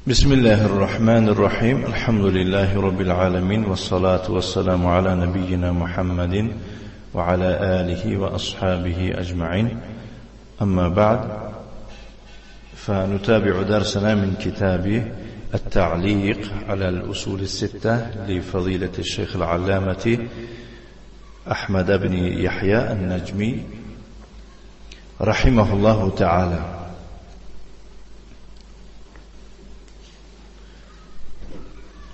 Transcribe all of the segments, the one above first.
بسم الله الرحمن الرحيم. الحمد لله رب العالمين، والصلاة والسلام على نبينا محمد وعلى آله وأصحابه أجمعين. أما بعد، فنتابع درسنا من كتاب التعليق على الأصول الستة لفضيلة الشيخ العلامة أحمد بن يحيى النجمي رحمه الله تعالى.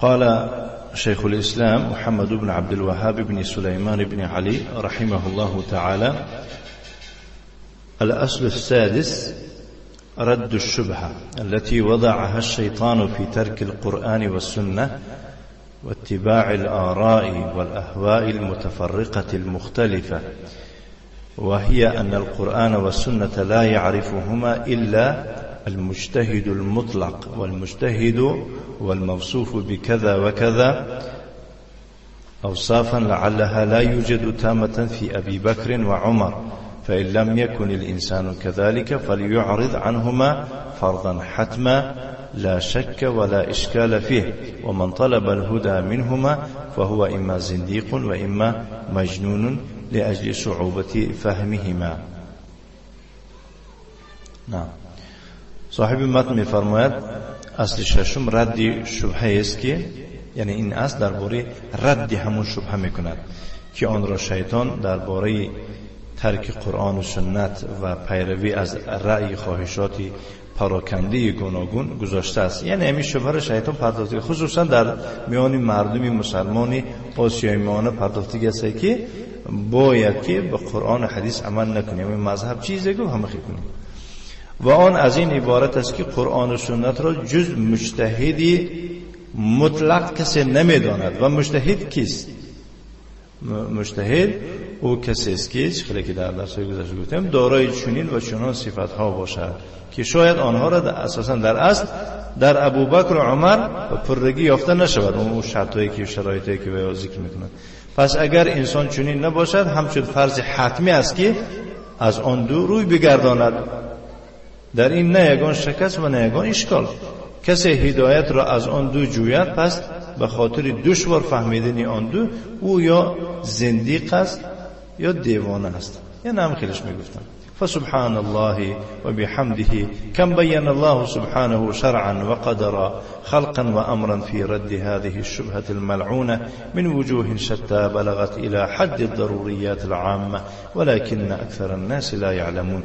قال شيخ الإسلام محمد بن عبد الوهاب بن سليمان بن علي رحمه الله تعالى: الأصل السادس رد الشبهة التي وضعها الشيطان في ترك القرآن والسنة واتباع الآراء والأهواء المتفرقة المختلفة، وهي أن القرآن والسنة لا يعرفهما إلا المجتهد المطلق، والمجتهد والموصوف بكذا وكذا أوصافا لعلها لا يوجد تامة في أبي بكر وعمر، فإن لم يكن الإنسان كذلك فليعرض عنهما فرضا حتما لا شك ولا إشكال فيه، ومن طلب الهدى منهما فهو إما زنديق وإما مجنون لأجل صعوبة فهمهما. نعم. صاحب متن می‌فرماید اصل ششم رد شبهه است که، یعنی این اصل درباره رد همون شبهه میکند که آن را شیطان درباره ترک قرآن و سنت و پیروی از رأی خواهشات پراکنده گوناگون گذاشته است. یعنی همین شبهه را شیطان پرداخته، خصوصا در میان مردم مسلمان آسیای میانه پرداخته است که باید که به قرآن و حدیث عمل نکنیم، یعنی مذهب چیزی گفت همه کنیم. و آن از این عبارت است که قرآن و سنت را جز مجتهدی مطلق کسی نمیداند. و مجتهد کیست؟ مجتهد او کسی است که خیلی که در درس‌های گذشته گفتیم دارای چنین و چنان صفت‌ها باشد که شاید آنها را اساساً در اصل در ابوبکر و عمر و پرگی یافته نشود، اون شرطایی که شرایطی که به ذکر میکنند. پس اگر انسان چنین نباشد، همچون فرض حتمی است که از آن دو روی بگرداند. در این نه یگان شکست و نه یگان اشکال. کسی هدایت را از آن دو جوید، پس به خاطر دشوار فهمیدن آن دو او یا زندیق است یا دیوانه است. یعنی هم خیلیش میگفتن. فسبحان الله وبحمده كم بين الله سبحانه شرعا وقدرا خلقا وأمرا في رد هذه الشبهة الملعونة من وجوه شتى بلغت إلى حد الضروريات العامة، ولكن أكثر الناس لا يعلمون.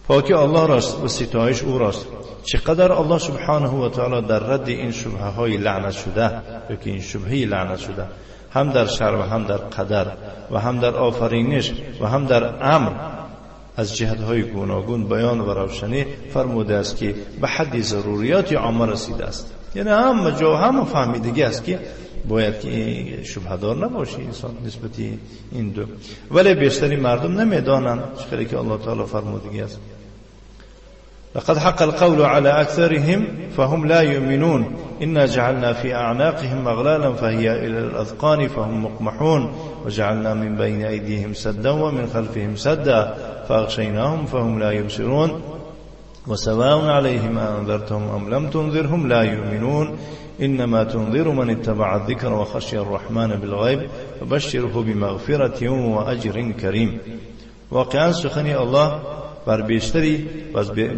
پاکی الله راست و ستایش او راست. چقدر الله سبحانه و تعالی در رد این شبهه های لعنت شده، یا که این شبهه لعنت شده، هم در شرع و هم در قدر و هم در آفرینش و هم در امر، از جهت‌های گوناگون بیان و روشنی فرموده است که به حد ضروریات عامه رسیده است. یعنی همه جا همه فهمیدگی است که باید که شبهه دار نباشه انسان نسبت این دو، ولی بیشتری مردم نمیدانند چقدر که الله تعالی فرمودگی است. لقد حق القول على أكثرهم فهم لا يؤمنون إنا جعلنا في أعناقهم أغلالا فهي إلى الأذقان فهم مقمحون وجعلنا من بين أيديهم سدا ومن خلفهم سدا فأغشيناهم فهم لا يبصرون وسواء عليهم أنذرتهم أم لم تنذرهم لا يؤمنون إنما تنذر من اتبع الذكر وخشي الرحمن بالغيب فبشره بمغفرة وأجر كريم. واقعا سخنی الله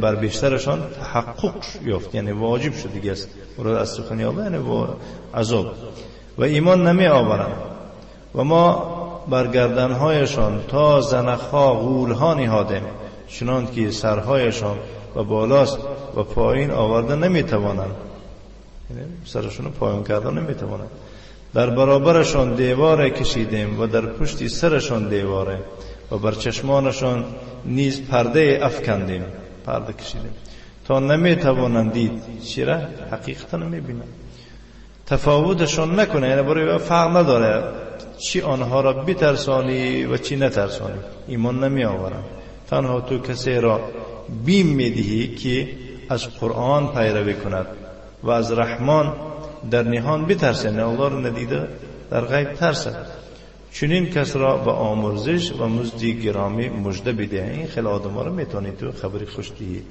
بر بیشترشان تحقق یافت، یعنی واجب شد دیگه است. مراد از سخنی الله یعنی عذاب و ایمان نمی آورند و ما بر گردنهایشان تا زنخها غولها نهادیم، چنان که سرهایشان و بالاست و پایین آورده نمیتوانند، یعنی سرشون پایین کردن نمیتوانند. در برابرشان دیوار کشیدیم و در پشت سرشان دیواره و بر چشمانشان نیز پرده افکندیم، پرده کشیدیم تا نمیتوانند دید. چرا؟ حقیقتا نمیبینند، تفاوتشان نکنه، یعنی برای فرق نداره چی آنها را بترسانی و چی نترسانی، ایمان نمی آورند. تنها تو کسی را بیم میدهی که از قرآن پیروی کند و از رحمان در نهان بترسه، نه الله را ندیده در غیب ترسد. چنین کس را به آمرزش و مزدی گرامی مژده بده. این خیلی آدم ها را میتونی تو خبری خوش دهی.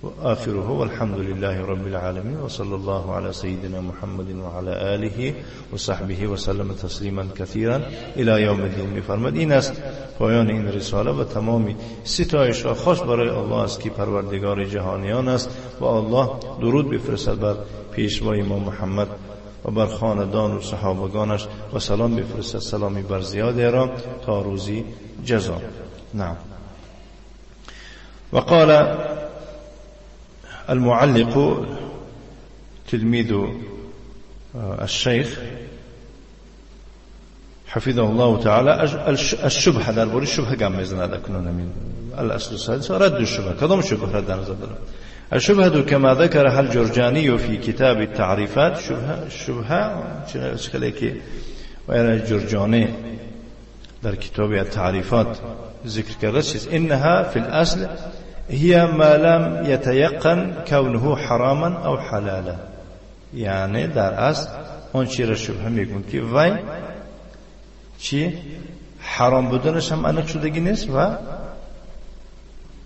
وآخره والحمد لله رب العالمين وصلى الله على سيدنا محمد وعلى آله وصحبه وسلم تسلیما كثيرا إلى يوم الدین. میفرماد این است پایان این رساله و تمامی ستایش ها خاص برای الله است که پروردگار جهانیان است و الله درود بفرستد بر پیشوای ما محمد و بر خاندان و صحابگانش و سلام بفرستد سلامی بر زیاد را تا روزی جزا. نعم. وقال المعلق تلميذ الشيخ حفظه الله تعالى الشبهة درباره شبهة گم میزند اکنون همین الاصل السادس رد الشبهة. کدام شبهة را در نظر دارد؟ الشبهة كما ذكرها الجرجاني في كتاب التعريفات. شبهة چه که جرجانی در کتاب التعریفات ذکر کرده چیز انها في الاصل هي ما لم يتيقن كونه حراما او حلالا. یعنی در اصل اون چی را شبهه میگون که وی چی حرام بودنش هم انق شدگی نیست و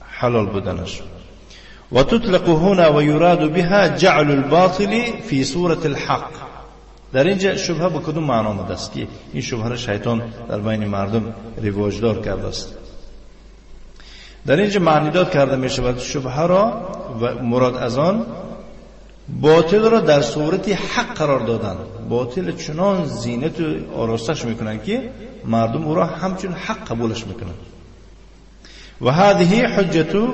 حلال بودنش. وتطلق هنا ويراد بها جعل الباطل في صورة الحق. در اینجا شبهه به کدوم معنا آمده است که این شبهه را شیطان در بین مردم رواجدار کرده است؟ در اینجا معنی داد کرده می شود شبهه را و مراد از آن باطل را در صورت حق قرار دادن. باطل چنان زینت و آراستش میکنن که مردم او را همچون حق قبولش میکنن. و هذه حجة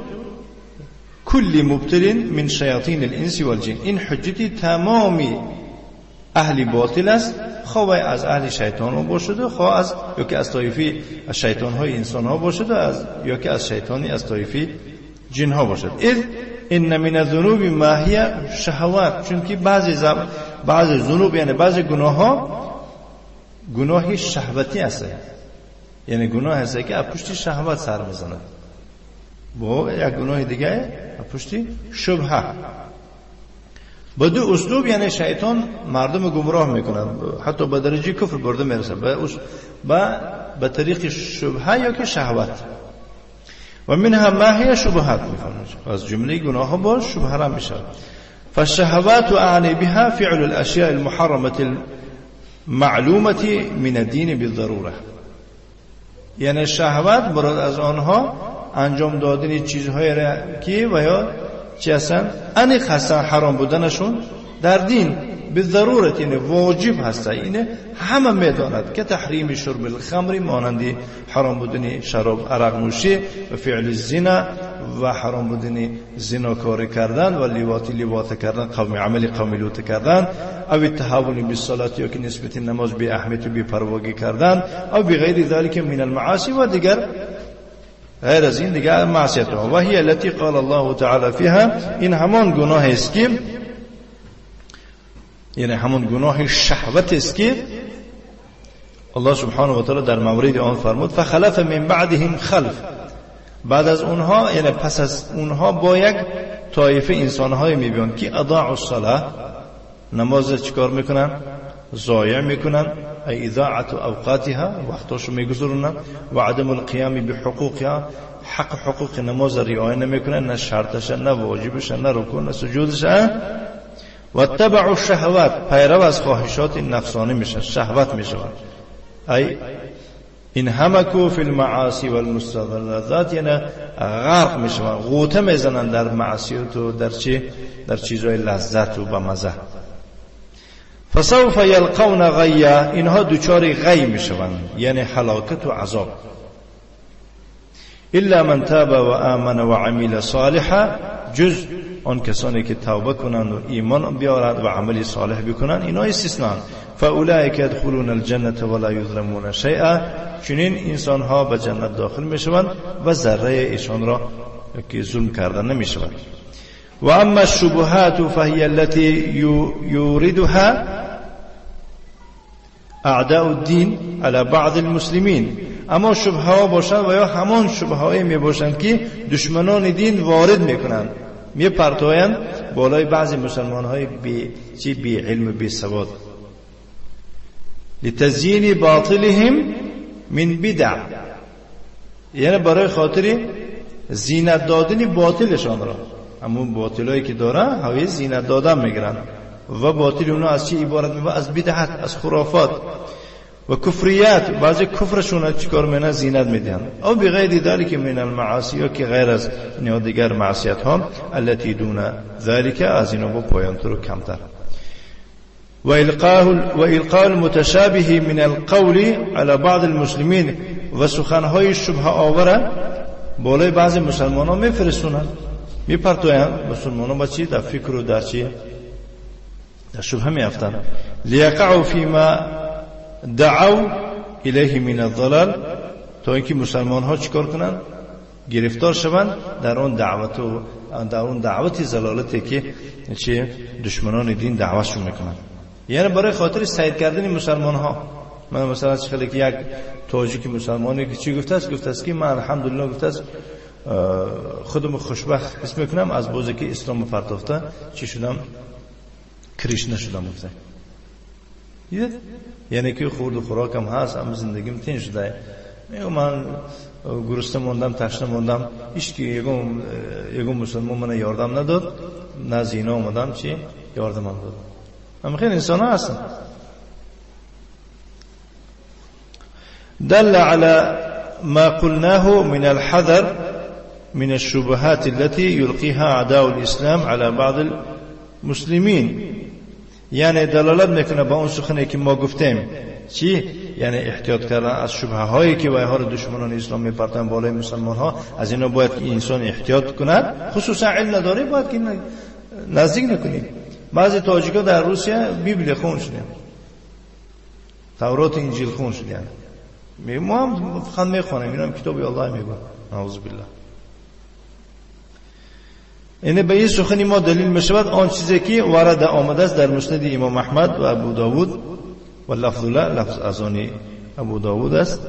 كل مبتل من شیاطین الانس والجن. این حجت تمام اهل باطل است، خواه از اهل شیطان ها باشد و خواه از یا که از طایفه از شیطان های انسان ها باشد و از یا که از شیطانی از طایفه جن ها باشد. اذ ان من الذنوب ما هي شهوات. چون که بعضی ذنوب یعنی بعضی گناه ها گناه شهوتی است، یعنی گناه است که از پشت شهوت سر میزند، با یک گناه دیگه از پشت شبهه. با دو اسلوب یعنی شیطان مردم گمراه میکنند، حتی به درجه کفر برده میرسه به طریق شبهه یا که شهوت. و منها ما هي شبهات میفرماید از جمله گناه با شبهه را میشه. فالشهوات اعني بها فعل الاشیاء المحرمه المعلومه من الدین بالضروره. یعنی شهوت مراد از آنها انجام دادن چیزهای را که و یا چی هستن؟ انیق هستن حرام بودنشون در دین بالضرورت، یعنی واجب هست، اینه همه میداند که تحریم شرب الخمر مانند حرام بودن شراب عرق نوشی و فعل الزنا و حرام بودن زناکاری کردن و لواط کردن، قوم عمل قوم لوط کردن، او التهاون بالصلاة یا که نسبت نماز بی اهمیت و بی پرواگی کردن، او بغیر ذلك من المعاصی و دیگر غیر از این دیگر معصیت ها. و هي التي قال الله تعالی فيها. این همان گناه است که یعنی همون گناه شهوت است که الله سبحانه و تعالی در مورد آن فرمود فخلف من بعدهم خلف. بعد از اونها یعنی پس از اونها با یک طایفه انسانهای میبیان که اضاعوا الصلاه، نماز چیکار میکنن؟ ضایع میکنن، ای اضاعت اوقاتها، وقتاشو میگذرونن، و عدم القیام بحقوقها، حق حقوق نماز رعایت نمیکنن، نه شرطش، نه واجبش، نه رکوع، نه سجودش. و اتبعوا الشهوات، پیرو از خواهشات نفسانی میشن، شهوت میشن، ای انهمکوا فی المعاصی والمستلذات، یعنی غرق میشن، غوطه میزنن در معصیت و در چی؟ در چیزهای لذت و بمزه. فسوف یلقون غیا، اینها دچار غی میشوند، یعنی هلاکت و عذاب. الا من تاب و آمن و عمل صالحا، جز آن کسانی که توبه کنند و ایمان بیارند و عمل صالح بکنند، اینا استثناء. فاولئک یدخلون الجنة ولا یظلمون شیئا، چنین انسان ها به جنت داخل میشوند و ذره ایشان را که ظلم کردن نمیشوند. و اما الشبهات فهي التي يوردها اعداء الدین على بعض المسلمین. اما شبهه ها باشند و یا همان شبهه های می باشند که دشمنان دین وارد میکنند، می پرتایند بالای بعضی مسلمان های بی علم و بی سواد. لتزیین باطلهم من بدع، یعنی برای خاطر زینت دادن باطلشان را. همون باطلایی که داره هوی زینت دادن میگیرن و باطل اونا از چی عبارت میشه؟ از بدعت، از خرافات و کفریات. بعضی کفرشون چیکار میکنن؟ زینت میدن. او بغیر ذلك من المعاصی، یا که غیر از اینا دیگر معصیت ها، التي دون ذلك، از اینا با پایانتر و کمتر. و القاء المتشابه من القول على بعض المسلمین، و سخنهای شبهه آور بالای بعضی مسلمان ها میفرستونن، میپرتوین. مسلمان ها با چی؟ در فکر و در چی؟ در شبهه میافتن. لیقعوا فيما دعوا الیه من الضلال، تا اینکه مسلمان ها چیکار کنن؟ گرفتار شوند در اون دعوت و در اون دعوت ضلالتی که چه دشمنان دین دعوتشون میکنن. یعنی برای خاطر سید کردن مسلمان ها. من مثلا چه که یک تاجیک مسلمانی که چی گفته است؟ گفته است که من الحمدلله، گفته است خودم خوشبخت حس میکنم از بوزی که اسلام پرتافته چی شدم؟ کریشنا شدم. گفته یعنی که خورد و خوراکم هست، اما زندگیم تین شده. من گرسنه موندم، تشنه موندم، هیچ کی یگم مسلمان من یاردم نداد، نه زینا اومدم چی یاردم هم داد. هم خیلی انسان ها هستن. دل على ما قلناه من الحذر من الشبهات التي يلقيها أعداء الإسلام على بعض المسلمين. یعنی دلالت میکنه با اون سخنی که ما گفتیم چی؟ یعنی احتیاط کردن از شبهه هایی که وایها رو دشمنان اسلام میپرتن بالای مسلمان ها، از اینا باید که انسان احتیاط کند. خصوصا علم نداری باید که نزدیک نکنی. بعضی تاجیکا در روسیه بیبل خون شدن، تورات انجیل خون شدن. ما هم فقط میخوانیم، اینا هم کتاب الله میگن، نعوذ بالله. یعنی به این سخنی ما دلیل میشود آن چیزی که وارد آمده است در مسند امام احمد و ابو داود و لفظ لفظ از آن ابو داود است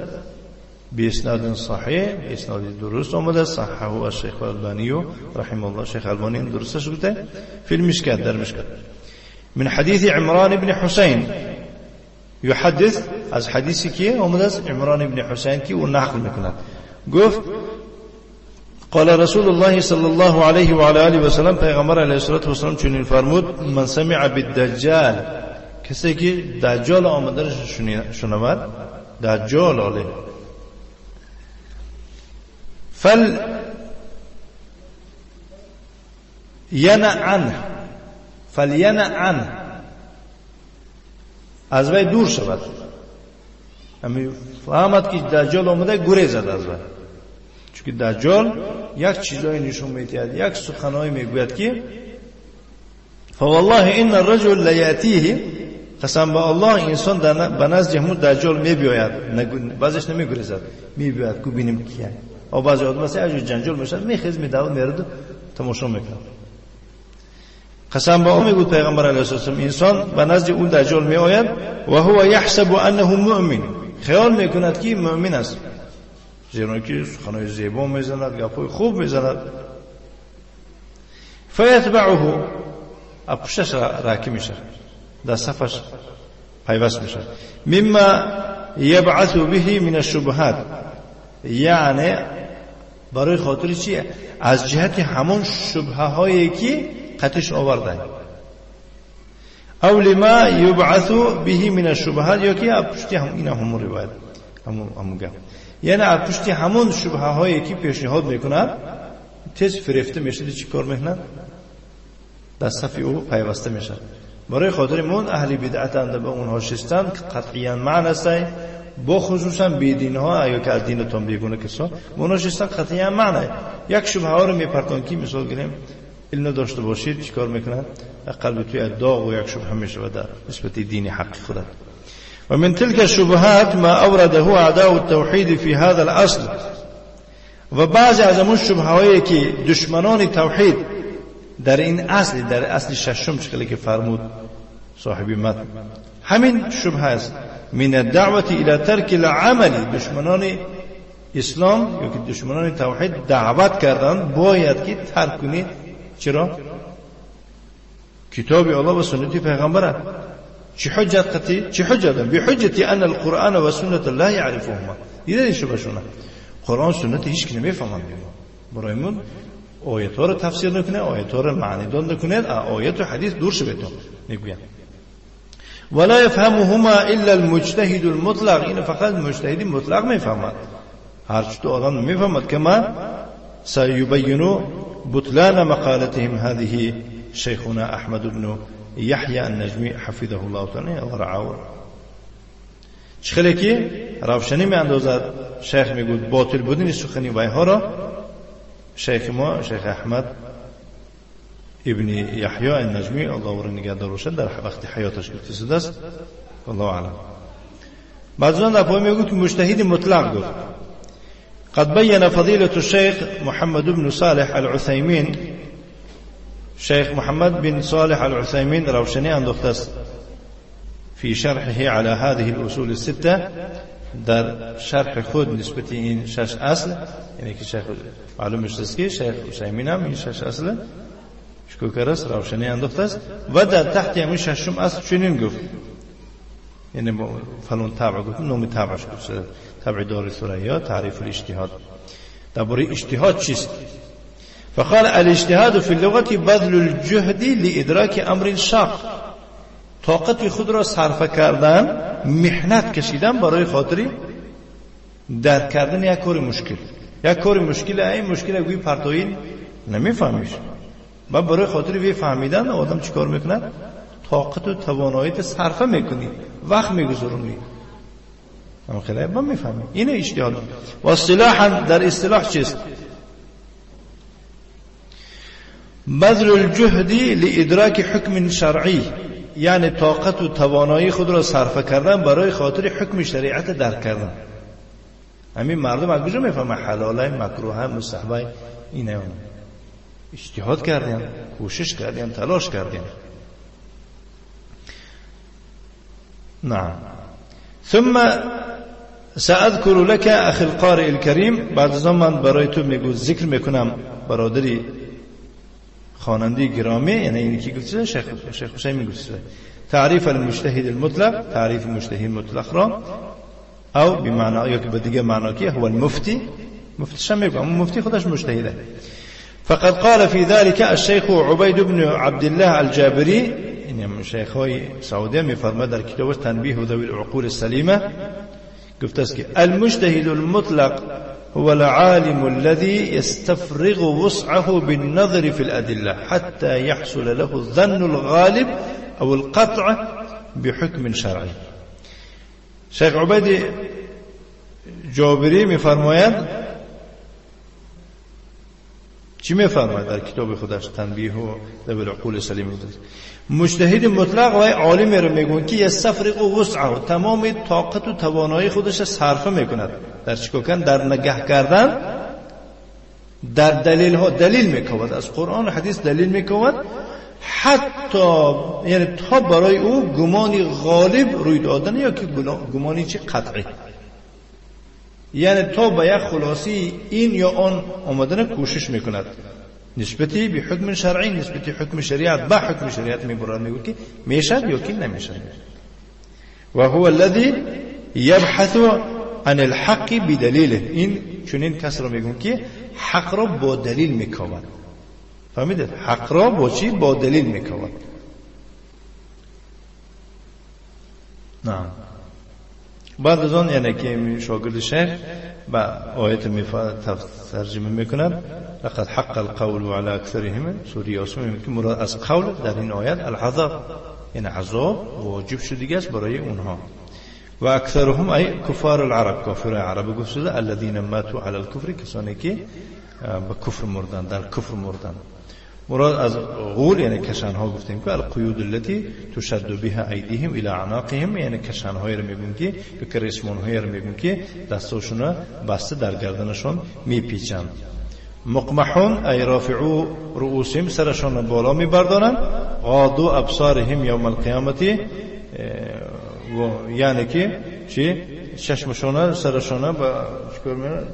به اسناد صحیح، اسناد درست آمده است. صححه الشیخ البانی رحمه الله، شیخ البانی درستش گفته فی المشکات، در مشکات، من حدیث عمران بن حسین یحدث، از حدیثی که آمده است عمران بن حسین که او نقل میکند، گفت قال رسول الله صلی الله علیه و علی آله و سلم، پیغمبر علیه الصلاة والسلام چنین فرمود: من سمع بالدجال، کسی که دجال آمدنش شنود، دجال آله، فل ینع عنه، فلینع عنه، از وی دور شود. همی فهمد که دجال آمده گریزد از وی، چون دجال یک چیزایی نشون میدهد، یک سخنهایی میگوید که فوالله ان الرجل لیاتیه، قسم به الله انسان به نزد همون دجال میبیاید، بعضیش نمیگریزد، میبیاید کو بینیم کیه. او بعضی آدم هست اجور جنجال میشد، میخیز میدود میرد تماشا میکند. قسم به الله میگوید پیغمبر علیه السلام انسان به نزد اون دجال میآید و هو یحسب انه مؤمن، خیال میکند که مؤمن است، زیرا که سخنهای زیبا میزند، گپای خوب میزند. فیتبعه، پشتش راکی میشه، در صفش پیوست میشه. مما یبعث به من الشبهات، یعنی برای خاطر چیه؟ از جهت همون شبهه هایی که قطش آورده، او لما یبعث به من الشبهات، یا که پشتی هم این همون روایت همون گپ، یعنی از پشتی همون شبهه هایی که پیشنهاد میکند تیز فریفته میشه، چی کار میکنند؟ در صف او پیوسته میشه. برای خاطر مون اهل بدعت اند به اونها شستن قطعیا معنی است، با خصوصا بیدین ها یا که از دینتون بیگونه کسا اونها شستن قطعیا معنی. یک شبهه ها رو میپرتون که مثال گیریم علم داشته باشید چیکار میکنند؟ قلب توی داغ و یک شبهه میشه در نسبت دین حق خودت. و من تلك الشبهات ما اورده اعداء التوحید في هذا الاصل، و بعضی از اون شبهه هایی که دشمنان توحید در این اصل، در اصل ششم چه که فرمود صاحب متن، همین شبهه است. من الدعوة الى ترک العمل، دشمنان اسلام یا که دشمنان توحید دعوت کردن باید که ترک کنید. چرا؟ کتاب الله و سنت پیغمبر. چه حجت قطعی؟ چه حجت؟ بحجت ان القرآن و سنت لا يعرفهما. دیدن شبهشونه قرآن سنت هیچ کی نمیفهمند. برای من آیت ها رو تفسیر نکنه، آیت ها رو معنی دان نکنه، آیت و حدیث دور شوید میگوین. ولا يفهمهما الا المجتهد المطلق، این فقط مجتهد مطلق میفهمد، هر چطور آدم میفهمد. کما سيبين بطلان مقالتهم هذه شيخنا احمد بن يحيى النجمي حفظه الله تعالى ورعاه. چخلی که روشنی می اندازد شیخ میگوید باطل بودن سخنی ویها را شیخ ما شیخ احمد ابن یحیی النجمی الله او را نگهدار باشد در وقت حیاتش گفته شده است. والله اعلم. بعضی در پای میگوید که مجتهد مطلق گفت. قد بین فضیلة الشیخ محمد بن صالح العثیمین، شیخ محمد بن صالح العثیمین روشنی انداخته است في شرحه على هذه الأصول الستة، در شرح خود نسبت این شش اصل، یعنی که شیخ معلوم است که شیخ عثیمین هم این شش اصل شکوکر است، روشنی انداخته است و در تحت همین ششم اصل چنین گفت، یعنی فلان تبع گفت، نام تبعش گفت، تبع دار ثریا تعریف الاجتهاد. درباره اجتهاد چیست؟ فقال الاجتهاد في اللغة بذل الجهد لإدراك أمر شاق، طاقت خود را صرف کردن، محنت کشیدن برای خاطری درک کردن یک کار مشکل. یک کار مشکل، این مشکل گویی پرتویی نمیفهمیش، و برای خاطری وی فهمیدن آدم چیکار میکند؟ طاقت و توانایی صرفه میکنی، وقت میگذرونی، هم خیلی با میفهمی. اینه اجتهاد. و اصطلاحا در اصطلاح چیست؟ بذل الجهد لإدراک حکم شرعی، یعنی طاقت و توانایی خود را صرفه کردن برای خاطر حکم شریعت درک کردن. همین مردم از کجا میفهمن حلاله، مکروهه، مستحبه؟ اینه اجتهاد کردن، کوشش کردن، تلاش کردن. نعم. ثم سأذكر لك أخي القارئ الكريم، بعد زمان برای تو میگو ذکر میکنم برادری خواننده گرامی، یعنی اینی که گفته شیخ حسین میگفته تعریف المجتهد المطلق، تعریف مجتهد مطلق را، او بمعنی یا که به دیگه معنا که هو المفتی، مفتیش هم میگه، اما مفتی خودش مجتهده. فقد قال في ذلك الشيخ عبيد بن عبد الله الجابري، این شیخ های سعودی میفرماید در کتابش تنبیه ذوی العقول السلیمه گفته است که المجتهد المطلق هو العالم الذي يستفرغ وسعه بالنظر في الأدلة حتى يحصل له الظن الغالب أو القطع بحكم شرعي. شیخ عبید جابری میفرماید، چی میفرماید در کتاب خودش تنبیه و ذوی العقول السلیمه؟ مجتهد مطلق و عالمی رو میگن که یستفرغ وسعه، تمام طاقت و توانایی خودش صرفه میکند در چیکار کردن؟ در نگه کردن در دلیل ها، دلیل میکود از قرآن و حدیث دلیل میکود، حتی یعنی تا برای او گمانی غالب روی دادن یا که گمانی چی قطعی، یعنی تا به یک خلاصی این یا آن آمدن کوشش میکند نسبتی به حکم شرعی، نسبتی حکم شریعت، با حکم شریعت میبرد، میگه که میشد یا که نمیشد. و هو الذي يبحث عن الحق بدلیله، این چنین کس رو میگن که حق را با دلیل میکاود. فهمیدید؟ حق را با چی؟ با دلیل میکاود. نعم. بعد از آن یعنی که شاگرد شیخ با آیت ترجمه میکند لقد حق القول على اکثرهم، سوره یاسین میگه که مراد از قول در این آیت العذاب، یعنی عذاب واجب شده است برای اونها. و اکثرهم ای کفار العرب، کافر عرب گفته شده، الذين ماتوا على الكفر، کسانی که به کفر مردن، در کفر مردن. مراد از غول یعنی کشنها گفتیم که القیود التي تشد بها ایدیهم الى اعناقهم، یعنی کشنهایی رو میگون که یا ریسمانهایی رو میگون که دستاشون بسته در گردنشون میپیچند. مقمحون ای رافعو رؤوسهم، سرشون بالا میبردارند. غاضوا ابصارهم یوم القیامت، یعنی که چی؟ چشمشون سرشون با چیکار میکنن؟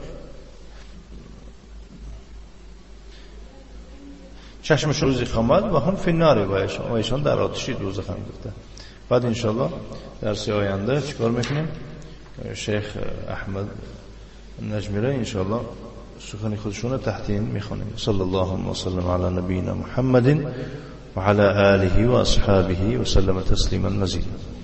چشمش روزی خامد و هم فی النار، و ایشان در آتشی دوزخ هم گفته. بعد انشالله درس آینده چیکار میکنیم؟ شیخ احمد نجمی را انشالله Сухани худшона таҳти ин мехонем. صلى الله وسلم على نبينا محمد وعلى آله وأصحابه وسلم تسليما مزيدا.